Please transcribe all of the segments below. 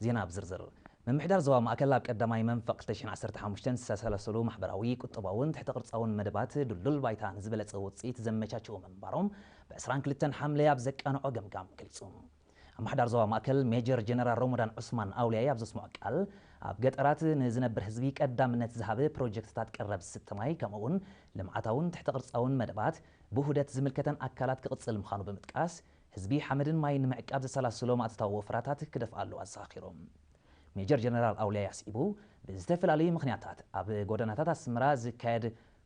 ዜና ብዝርዝር። ምምሕዳር ዞባ ማእከል ኣብ ቀዳማይ መንፈቕ ክልተ ሽሕን ዓሰርተ ሓሙሽተን ዝተሰላሰሉ ማሕበራዊ፣ ቁጠባውን ትሕተ ቅርጻውን መደባት ድልዱል ባይታ ንዝበለጸ ውጽኢት ዘመቻችኡ ምንባሮም ብ ዕስራን ክልተን ሓምለ ኣብ ዘቃንዖ ገምጋም ገሊጹ። ኣመሓዳር ዞባ ማእከል ሜጀር ጀነራል ሮሞዳን ዑስማን ኣውልያይ ኣብ ዘስምዖ ቃል፣ ኣብ ገጠራት ንዝነብር ህዝቢ ቀዳምነት ዝሃበ ፕሮጀክትታት ቀረብ ዝስተ ማይ ከምኡ'ውን ልምዓታውን ትሕተ ቅርጻውን መደባት ብውህደት ዝምልከተን ኣካላት ክቕጽል ምዃኑ ብምጥቃስ፣ ህዝቢ ሓመድን ማይን ንምዕቃብ ዘሰላስሎ ማእቶታዊ ወፍራታት ክደፍኣሉ ኣዘኻኺሩ። ሜጀር ጀነራል ኣውልያይ ኣስዒቡ፣ ብዝተፈላለዩ ምኽንያታት ኣብ ጎደናታት ኣስመራ ዝካየድ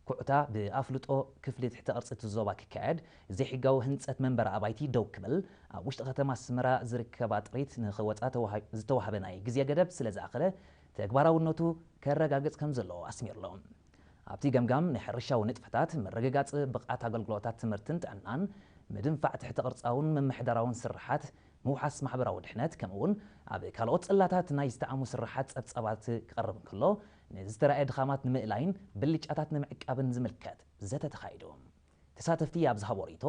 ኩዕታ ብኣፍልጦ ክፍሊ ትሕተ ቅርጺ እቲ ዞባ ክካየድ፣ ዘይሕጋዊ ህንጸት መንበሪ ኣባይቲ ደው ክብል፣ ኣብ ውሽጢ ከተማ ኣስመራ ዝርከባ ጥሪት ንኽወጻ ተዋሂ-፣ ዝተዋህበ ናይ ግዜ ገደብ ስለ ዝኣኸለ፣ ተግባራውነቱ ከረጋግጽ ከም ዘለዎ ኣስሚርሉ። ኣብቲ ገምጋም ናይ ሕርሻዊ ንጥፈታት፣ ምርግጋጽ ብቕዓት ኣገልግሎታት ትምህርትን ጥዕናን፣ ምድንፋዕ ትሕተ ቅርጻውን ምምሕዳራውን ስርሓት፣ ምውሓስ ማሕበራዊ ድሕነት፣ ከምኡ'ውን ኣብ ካልኦት ጽላታት ናይ ዝተኣሙ ስርሓት ጸብጻባት ክቐርብ እንከሎ፣ ንዝተራእየ ድኻማት ንምእላይን ብልጫታት ንምዕቃብን ዝምልከት ዘተ ተኻይዱ። ተሳተፍቲ ኣብ ዝሃቦ ርእይቶ፣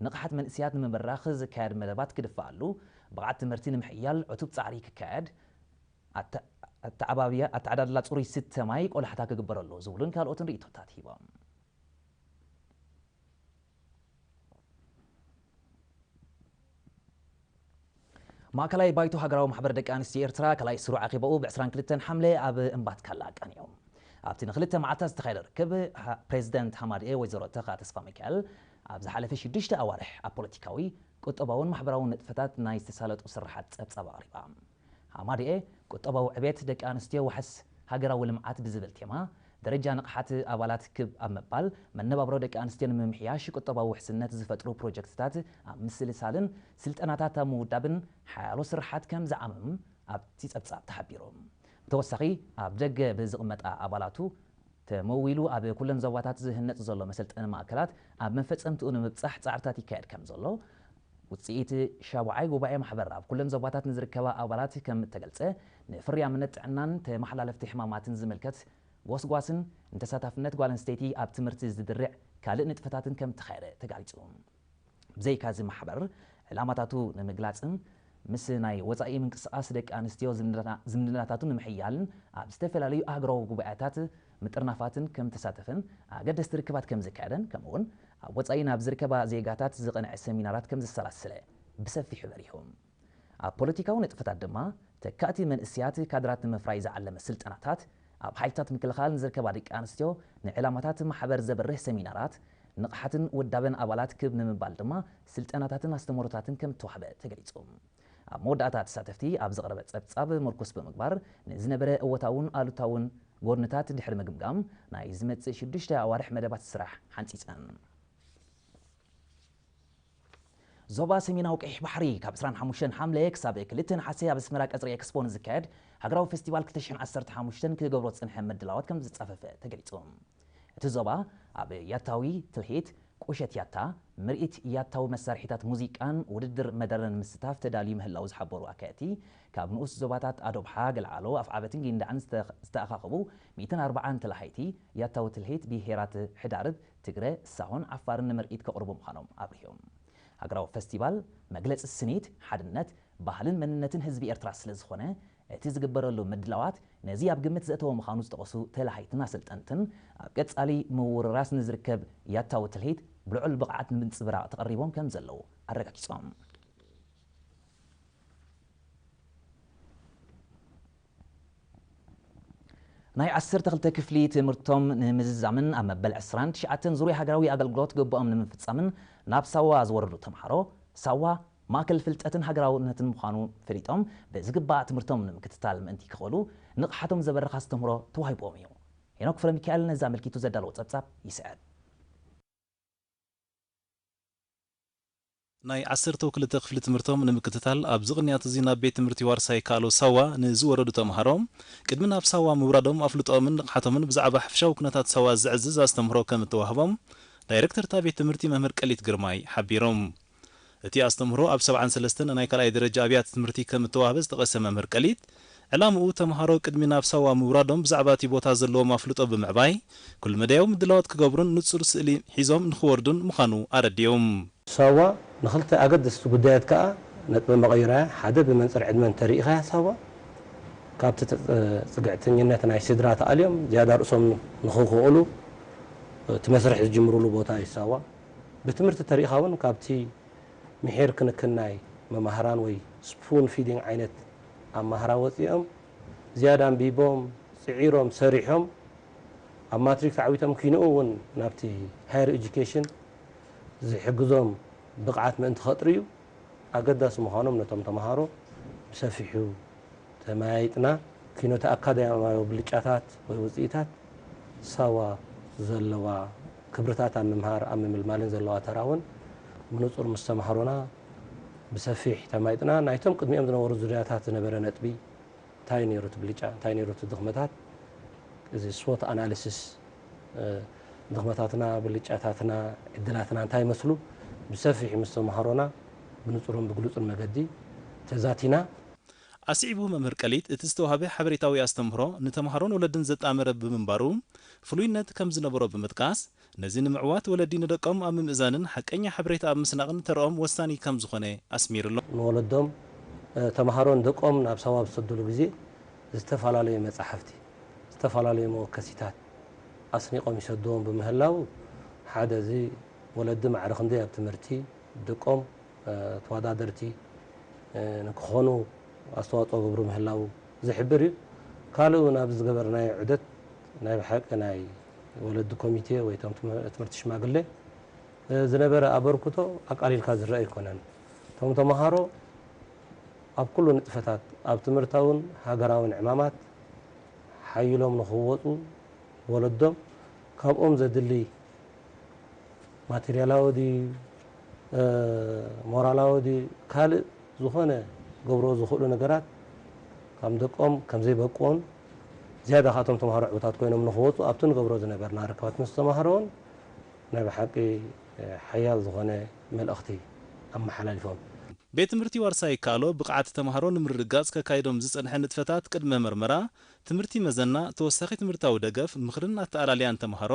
ንቕሓት መንእሰያት ንምብራኽ ዝካየድ መደባት ክድፋኣሉ፣ ብቕዓት ትምህርቲ ንምሕያል ዕቱብ ጻዕሪ ክካየድ፣ ኣተ-፣ ኣተዓባብያ፣ ኣተዓዳድላ ጽሩይ ስተ ማይ ቆላሕታ ክግበረሉ ዝብሉን ካልኦትን ርእይቶታት ሂቦም። ማእከላይ ባይቶ ሃገራዊ ማሕበር ደቂ ኣንስትዮ ኤርትራ ካልኣይ ስሩዕ ኣኼባኡ ብ ዕስራን ክልተን ሓምለ ኣብ እምባትካላ ኣቃኒዑ። ኣብቲ ንክልተ መዓልታት ዝተኻየደ ርክብ፣ ሃ-፣ ፕሬዚደንት ሃማድኤ ወይዘሮ ተኻ ተስፋ ሚካኤል፣ ኣብ ዝሓለፈ ሽዱሽተ ኣዋርሕ ኣብ ፖለቲካዊ፣ ቁጠባውን ማሕበራውን ንጥፈታት ናይ ዝተሳለጡ ስራሓት ጸብጻብ ኣቕሪባ። ሃማድኤ፣ ቁጠባዊ ዕቤት ደቂ ኣንስትዮ ዋሕስ ሃገራዊ ልምዓት ብዝብል ቴማ፣ ደረጃ ንቕሓት ኣባላት ክብ ኣብ ምባል፣ መነባብሮ ደቂ ኣንስትዮ ንምምሕያሽ ቁጠባዊ ውሕስነት ዝፈጥሩ ፕሮጀክትታት ኣብ ምስልሳልን ስልጠናታት ኣብ ምውዳብን ሓያሎ ስራሓት ከም ዝዓመም ኣብቲ ጸብጻብ ተሓቢሩ። ብተወሳኺ፣ ኣብ ደገ ብዝቕመጣ ኣባላቱ ተመዊሉ ኣብ ኩለን ዞባታት ዝህነጽ ዘሎ መሰልጠኒ ማእከላት ኣብ መፈጸምትኡ ንምብጻሕ ጻዕርታት ይካየድ ከም ዘሎ፣ ውጽኢት ሻብዓይ ጉባኤ ማሕበር ኣብ ኩለን ዞባታት ንዝርከባ ኣባላት ከም እተገልጸ፣ ንፍርያምነት ጥዕናን ተመሓላለፍቲ ሕማማትን ዝምልከት ጎስጓስን ንተሳታፍነት ጓል ኣንስተይቲ ኣብ ትምህርቲ ዝድርዕ ካልእ ንጥፈታትን ከም እተኻየደ ተጋሊጹ። ብዘይካዚ ማሕበር ዕላማታቱ ንምግላጽን ምስ ናይ ወጻኢ ምንቅስቓስ ደቂ ኣንስትዮ ዝምድና-፣ ዝምድናታቱ ንምሕያልን ኣብ ዝተፈላለዩ ኣህጉራዊ ጉባኤታት ምጥርናፋትን ከም ተሳተፈን ኣገደስቲ ርክባት ከም ዘካየደን ከምኡ'ውን ኣብ ወጻኢ ናብ ዝርከባ ዜጋታት ዝቐንዐ ሰሚናራት ከም ዘሰላሰለ ብሰፊሑ በሪሁ። ኣብ ፖለቲካዊ ንጥፈታት ድማ ተካእቲ መንእስያት ካድራት ንምፍራይ ዝዓለመ ስልጠናታት፣ ኣብ ሓይልታት ምክልኻል ንዝርከባ ደቂ ኣንስትዮ ንዕላማታት ማሕበር ዘብርህ ሰሚናራት፣ ንቕሓትን ውዳበን ኣባላት ክብ ንምባል ድማ ስልጠናታትን ኣስተምህሮታትን ከም እተዋህበ ተገሊጹ። ኣብ መወዳእታ ተሳተፍቲ ኣብ ዝቐረበ ጸብጻብ ምርኩስ ብምግባር ንዝነበረ እወታውን ኣሉታውን ጎድንታት ድሕሪ ምግምጋም ናይ ዝመጽእ ሽዱሽተ ኣዋርሕ መደባት ስራሕ ሓንጺጸን። ዞባ ሰሜናዊ ቀይሕ ባሕሪ ካብ ዕስራን ሓሙሽተን ሓምለ ክሳብ ክልተ ነሓሰ ኣብ ኣስመራ ቀጽሪ ኤክስፖ ንዝካየድ ሃገራዊ ፌስቲቫል ክልተ ሽሕን ዓሰርተ ሓሙሽተን ክገብሮ ዝጸንሐ ምድላዋት ከም ዝጻፈፈ ተገሊጹ። እቲ ዞባ ኣብ ያታዊ ትልሂት፣ ቁሸት ያታ፣ ምርኢት ያታዊ መሳርሒታት ሙዚቃን ውድድር መደረን ምስታፍ ተዳልዩ ምህላው ዝሓበሩ ኣካየድቲ፣ ካብ ንኡስ ዞባታት ኣዶብሓ፣ ገልዓሎ፣ ኣፍዓበትን ጊንዳዕን ዝተ-፣ ዝተኣኻኸቡ ሚእትን ኣርባዓን ተላሃይቲ ያታዊ ትልሂት ብሄራት ሕዳርብ፣ ትግረ፣ ሳሆን ዓፋርን ንምርኢት ከቕርቡ ምዃኖም ኣብሪሆም። ሃገራዊ ፈስቲቫል መግለጺ ስኒት፣ ሓድነት፣ ባህልን መንነትን ህዝቢ ኤርትራ ስለ ዝኾነ፣ እቲ ዝግበረሉ ምድላዋት ነዚ ኣብ ግምት ዘእተወ ምዃኑ ዝጠቐሱ ተላሃይትን ኣሰልጠንትን፣ ኣብ ቀጻሊ ምውርራስ ንዝርከብ ያታዊ ትልሂት ብልዑል ብቕዓት ንምንጽብራቕ ተቐሪቦም ከም ዘለዉ ኣረጋጊጾም። ናይ ዓሰርተ ክልተ ክፍሊ ትምህርቶም ንምዝዛምን ኣብ መበል ዕስራን ትሽዓተን ዙርያ ሃገራዊ ኣገልግሎት ግቡኦም ንምፍጻምን ናብ ሳዋ ዝወረዱ ተምሃሮ፣ ሳዋ ማእከል ፍልጠትን ሃገራውነትን ምዃኑ ፈሊጦም ብዝግባእ ትምህርቶም ንምክትታል ምእንቲ ክኽእሉ ንቕሓቶም ዘበርኽ ኣስተምህሮ ተዋሂብዎም እዩ። ሄኖክ ፍረሚካኤል ነዚ ኣመልኪቱ ዘዳለዎ ጸብጻብ ይስዕብ። ናይ ዓሰርተው ክልተ ክፍሊ ትምህርቶም ንምክትታል ኣብዚ ቅንያት እዚ ናብ ቤት ትምህርቲ ዋርሳይ ካሎ ሳዋ ንዝወረዱ ተምሃሮ፣ ቅድሚ ናብ ሳዋ ምውራዶም ኣፍልጦኦምን ንቕሓቶምን ብዛዕባ ሓፈሻዊ ኩነታት ሳዋ ዘዕዝዝ ኣስተምህሮ ከም እተዋህቦም ዳይሬክተር እታ ቤት ትምህርቲ መምህር ቀሊት ግርማይ ሓቢሮም። እቲ ኣስተምህሮ ኣብ ሰብዓን ሰለስተን ናይ ካልኣይ ደረጃ ኣብያተ ትምህርቲ ከም እተዋህበ ዝጠቐሰ መምህር ቀሊት፣ ዕላምኡ ተምሃሮ ቅድሚ ናብ ሳዋ ምውራዶም ብዛዕባ እቲ ቦታ ዘለዎም ኣፍልጦ ብምዕባይ፣ ኩሉ መዳያዊ ምድላዋት ክገብሩን ንጹር ስእሊ ሒዞም ንኽወርዱን ምዃኑ ኣረዲኦም። ሳዋ ንኽልተ ኣገደስቲ ጉዳያት ከኣ ነጥበ መቐይሮ'ያ። ሓደ ብመንጽር ዕድመ እንተርኢኻያ ሳዋ፣ ካብቲ ተ-፣ ጽግዕተኝነት ናይ ስድራ ተኣልዮም ዝያዳ ርእሶም ንኽኽእሉ እቲ መስርሕ ዝጅምሩሉ ቦታ እዩ ሳዋ። ብትምህርቲ ተሪኢኻ እውን ካብቲ ምሒር ክንክን ናይ መማህራን ወይ ስፑን ፊዲንግ ዓይነት ኣማህራ ወጺኦም ዝያዳ ኣንቢቦም፣ ጽዒሮም፣ ሰሪሖም ኣብ ማትሪክ ተዓዊቶም ኪንኡ እውን ናብቲ ሃየር ኤጁኬሽን ዝሕግዞም ብቕዓት ምእንቲ ከጥርዩ ኣገዳሲ ምዃኖም ነቶም ተምሃሮ ብሰፊሑ ተመያይጥና። ኪኖቲ ኣካዳሚያዊ ብልጫታት ወይ ውፅኢታት ሳዋ ዘለዋ ክብርታት ኣብ ምምሃር ኣብ ምምልማልን ዘለዋ ተራ እውን ብንፁር ምስ ተምሃሮና ብሰፊሕ ተማይጥና። ናይቶም ቅድሚኦም ዝነበሩ ዙርያታት ዝነበረ ነጥቢ እንታይ ነይሩ እቲ ብልጫ፣ እንታይ ነይሩ እቲ ድኽመታት፣ እዚ ስዎት ኣናሊሲስ፣ እ፣ ድኽመታትና፣ ብልጫታትና፣ ዕድላትና እንታይ ይመስሉ ብሰፊሕ ምስ ተምሃሮና ብንፁርን ብግሉፅን መገዲ ተዛቲና። ኣስዒቡ መምህር ቀሊት፣ እቲ ዝተዋህበ ሓበሬታዊ ኣስተምህሮ ንተምሃሮን ወለድን ዘጣመረ ብምንባሩ ፍሉይነት ከም ዝነበሮ ብምጥቃስ፣ ነዚ ንምዕዋት ወለዲ ንደቆም ኣብ ምምእዛንን ሓቀኛ ሓበሬታ ኣብ ምስናቕን ተርኦም ወሳኒ ከም ዝኾነ ኣስሚሩሎ። ንወለዶም፣ እ፣ ተምሃሮ ንደቆም ናብ ሳዋ ኣብ ዝሰድሉ ግዜ ዝተፈላለዩ መጻሕፍቲ፣ ዝተፈላለዩ መወከሲታት ኣስኒቖም ይሰድዎም ብምህላው፣ ሓደ እዚ ወለዲ ማዕረ ክንደይ ኣብ ትምህርቲ ደቆም፣ እ፣ ተወዳደርቲ፣ እ፣ ንክኾኑ ኣስተዋጽኦ ገብሩ ምህላው ዝሕብር እዩ። ካልእ እውን ኣብዚ ዝገበርናዮ ዑደት ናይ ብሓቂ ናይ ወለዲ ኮሚቴ ወይ እቶም ትም-፣ ትምህርቲ ሽማግሌ፣ እ፣ ዝነበረ ኣበርክቶ ኣቃሊልካ ዝረአ ኣይኮነን። እቶም ተምሃሮ ኣብ ኩሉ ንጥፈታት፣ ኣብ ትምህርታውን ሃገራውን ዕማማት ሓይሎም ንኽወጹ ወለዶም ካብኦም ዘድሊ ማቴርያላዊ ድዩ፣ እ፣ ሞራላዊ ድዩ፣ ካልእ ዝኾነ ገብሮ ዝኽእሉ ነገራት ከም ደቆም ከም ዘይበቅዎን ዝያዳ ካብቶም ተምሃሮ ዕውታት ኮይኖም ንኽወጹ ኣብቲ ንገብሮ ዝነበርና ርክባት ምስ ተምሃሮን ናይ ብሓቂ፣ እ፣ ሓያል ዝኾነ መልእኽቲ ኣመሓላሊፎም። ቤት ትምህርቲ ዋርሳይ ይከኣሎ ብቕዓት ተምሃሮ ንምርግጋጽ ከካይዶም ዝጸንሐ ንጥፈታት ቅድመ መርመራ፣ ትምህርቲ መዘና፣ ተወሳኺ ትምህርታዊ ደገፍ፣ ምኽርን ኣተኣላልያን ተምሃሮ፣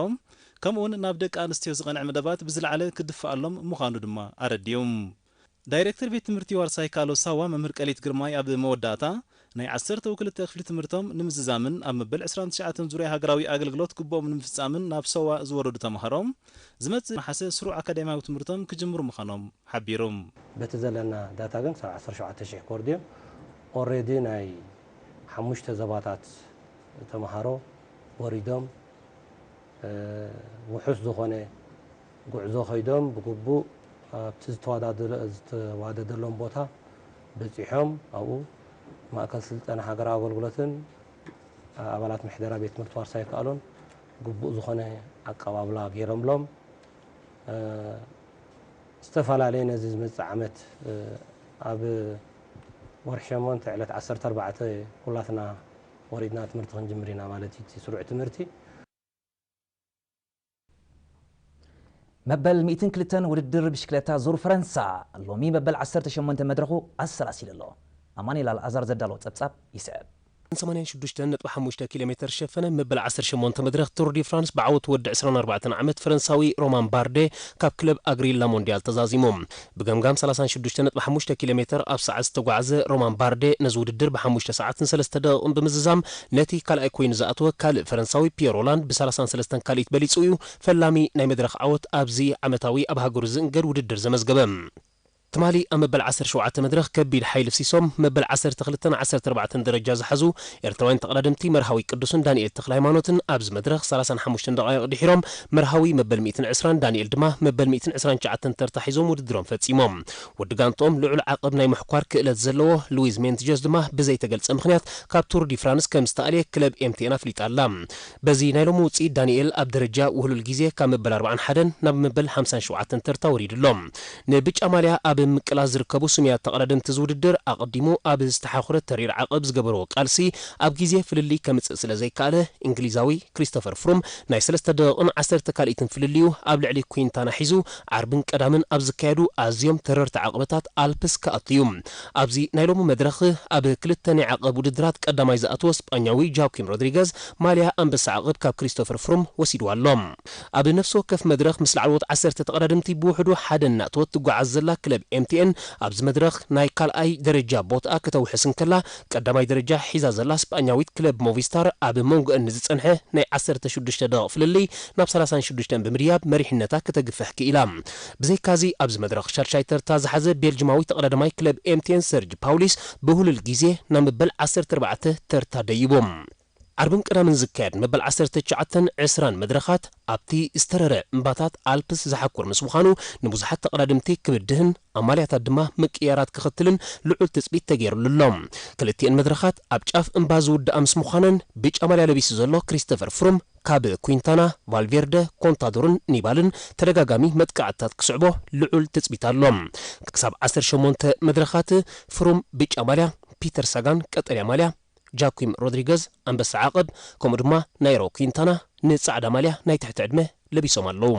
ከምኡውን ናብ ደቂ ኣንስትዮ ዝቐንዐ መደባት ብዝለዓለ ክድፈኣሎም ምዃኑ ድማ ኣረዲኡ። ዳይሬክተር ቤት ትምህርቲ ዋርሳይ ካሎ ሳዋ መምህር ቀሊት ግርማይ ኣብ መወዳእታ፣ ናይ ዓሰርተ ክልተ ክፍሊ ትምህርቶም ንምዝዛምን ኣብ መበል ዕስራን ትሽዓተን ዙርያ ሃገራዊ ኣገልግሎት ግቡኦም ንምፍጻምን ናብ ሳዋ ዝወረዱ ተምሃሮ፣ ዝመጽእ ነሓሰ ስሩዕ ኣካዳሚያዊ ትምህርቶም ክጅምሩ ምዃኖም ሓቢሩ። በቲ ዘለና ዳታ ግን ክሳብ ዓሰርተ ሸውዓተ ሽሕ ክወርዱ እዮም። ኦሬዲ ናይ ሓሙሽተ ዘባታት ተምሃሮ ወሪዶም፣ እ፣ ውሑስ ዝኾነ ጉዕዞ ከይዶም ብግቡእ ኣብቲ ዝተዋዳደለ-፣ ዝተዋደደሎም ቦታ በጺሖም ኣብኡ ማእከል ስልጠና ሃገራዊ ኣገልግሎትን ኣባላት ምሕደራ ቤት ትምህርቲ ዋርሳይ ይከኣሎን ግቡእ ዝኾነ ኣቀባብላ ገይሮምሎም። እ፣ ዝተፈላለየ ነዚ ዝመጽእ ዓመት፣ እ፣ ኣብ ወርሒ ሸሞንተ ዕለት ዓሰርተ ኣርባዕተ ኩላትና ወሪድና ትምህርቲ ክንጅምር ኢና ማለት እዩ። እቲ ስሩዕ ትምህርቲ። መበል ሚእትን ክልተን ውድድር ብሽክለታ ዙር ፈረንሳ ሎሚ መበል ዓሰርተ ሸሞንተ መድረኹ ኣሰላሲሉ ኣሎ። ኣማኑኤል ኣልኣዛር ዘዳለዎ ጸብጻብ ይስዕብ። ሰማንያን ሽዱሽተን ነጥቢ ሓሙሽተ ኪሎ ሜተር ዝሸፈነ መበል ዓሰርተ ሸሞንተ መድረኽ ቱር ዲ ፍራንስ ብዓወት ወዲ ዕስራን ኣርባዕተን ዓመት ፈረንሳዊ ሮማን ባርዴ ካብ ክለብ ኣግሪላ ሞንዲያል ተዛዚሙ። ብገምጋም ሰላሳን ሽዱሽተን ነጥቢ ሓሙሽተ ኪሎ ሜተር ኣብ ሰዓት ዝተጓዕዘ ሮማን ባርዴ ነዚ ውድድር ብሓሙሽተ ሰዓትን ሰለስተ ደቂቕን ብምዝዛም ነቲ ካልኣይ ኮይኑ ዝኣተወ ካልእ ፈረንሳዊ ፒየር ሮላንድ ብሰላሳን ሰለስተን ካልኢት በሊጹ እዩ ፈላሚ ናይ መድረኽ ዓወት ኣብዚ ዓመታዊ ኣብ ሃገሩ ዝእንገድ ውድድር ዘመዝገበ። ትማሊ ኣብ መበል ዓሰርተ ሸውዓተ መድረኽ ከቢድ ሓይሊ ፍሲሶም መበል ዓሰርተ ክልተን ዓሰርተ ኣርባዕተን ደረጃ ዝሓዙ ኤርትራውያን ተቐዳደምቲ መርሃዊ ቅዱስን ዳንኤል ተኽለሃይማኖትን ኣብዚ መድረኽ ሰላሳን ሓሙሽተን ደቓይቕ ድሒሮም መርሃዊ መበል ሚእትን ዕስራን ዳንኤል ድማ መበል ሚእትን ዕስራን ትሽዓተን ተርታ ሒዞም ውድድሮም ፈጺሞም። ወዲ ጋንትኦም ልዑል ዓቐብ ናይ ምሕኳር ክእለት ዘለዎ ሉዊዝ ሜንትጀስ ድማ ብዘይተገልጸ ምኽንያት ካብ ቱር ዲ ፍራንስ ከም ዝተኣልየ ክለብ ኤምቲኤን ኣፍሊጣ ኣላ። በዚ ናይ ሎሚ ውጽኢት ዳንኤል ኣብ ደረጃ ውህሉል ግዜ ካብ መበል ኣርባዓን ሓደን ናብ መበል ሓምሳን ሸውዓተን ተርታ ወሪዱ ኣሎ። ንብጫ ማልያ ኣብ ምቅላስ ዝርከቡ ስሙያት ተቐዳደምቲ እዚ ውድድር ኣቐዲሙ ኣብ ዝተሓኹረ ተሪር ዓቐብ ዝገበርዎ ቃልሲ ኣብ ግዜ ፍልልይ ከምጽእ ስለ ዘይከኣለ እንግሊዛዊ ክሪስቶፈር ፍሩም ናይ ሰለስተ ደቂቕን ዓሰርተ ካልኢትን ፍልልዩ ኣብ ልዕሊ ኩንታና ሒዙ ዓርብን ቀዳምን ኣብ ዝካየዱ ኣዝዮም ተረርቲ ዓቐበታት ኣልፕስ ክኣቱ እዩ። ኣብዚ ናይ ሎሚ መድረኽ ኣብ ክልተ ናይ ዓቐብ ውድድራት ቀዳማይ ዝኣተወ ስጳኛዊ ጃኪም ሮድሪገዝ ማልያ ኣንበሳ ዓቐብ ካብ ክሪስቶፈር ፍሩም ወሲድዋ ኣሎ። ኣብ ነፍሲ ወከፍ መድረኽ ምስ ላዕለዎት ዓሰርተ ተቐዳደምቲ ብውሕዱ ሓደ እናእተወት ትጓዓዝ ዘላ ክለብ ኤምቲኤን ኣብዚ መድረኽ ናይ ካልኣይ ደረጃ ቦትኣ ከተውሕስ እንከላ፣ ቀዳማይ ደረጃ ሒዛ ዘላ ስጳኛዊት ክለብ ሞቪስታር ኣብ መንጎአን ንዝጸንሐ ናይ ዓሰርተ ሽዱሽተ ደቂቕ ፍልልይ ናብ ሰላሳን ሽዱሽተን ብምድያብ መሪሕነታ ከተግፍሕ ክኢላ። ብዘይካዚ ኣብዚ መድረኽ ሻድሻይ ተርታ ዝሓዘ ቤልጅማዊ ተቐዳዳማይ ክለብ ኤምቲኤን ሰርጅ ፓውሊስ ብህሉል ግዜ ናብ መበል ዓሰርተ ኣርባዕተ ተርታ ደይቡ። ዓርብን ቀዳምን ዝካየድ መበል ዓሰርተ ትሽዓተን ዕስራን መድረኻት ኣብቲ ዝተረረ እምባታት ኣልፕስ ዝሓኩር ምስ ምዃኑ፣ ንብዙሓት ተቐዳደምቲ ክብድህን ኣማልያታት ድማ ምቅያራት ክኽትልን ልዑል ትጽቢት ተገይሩሉ ኣሎ። ክልቲኤን መድረኻት ኣብ ጫፍ እምባ ዝውድኣ ምስ ምዃነን፣ ብጫ ማልያ ለቢሱ ዘሎ ክሪስተፈር ፍሩም ካብ ኩንታና፣ ቫልቬርደ፣ ኮንታዶርን ኒባልን ተደጋጋሚ መጥቃዕትታት ክስዕቦ ልዑል ትጽቢት ኣሎ። ክሳብ ዓሰርተ ሸሞንተ መድረኻት ፍሩም ብጫ ማልያ፣ ፒተር ሳጋን ቀጠልያ ማልያ፣ ጃኩም ሮድሪገዝ ኣንበሳ ዓቐብ፣ ከምኡ ድማ ናይሮ ኩንታና ንጻዕዳ ማልያ ናይ ትሕቲ ዕድመ ለቢሶም ኣለዉ።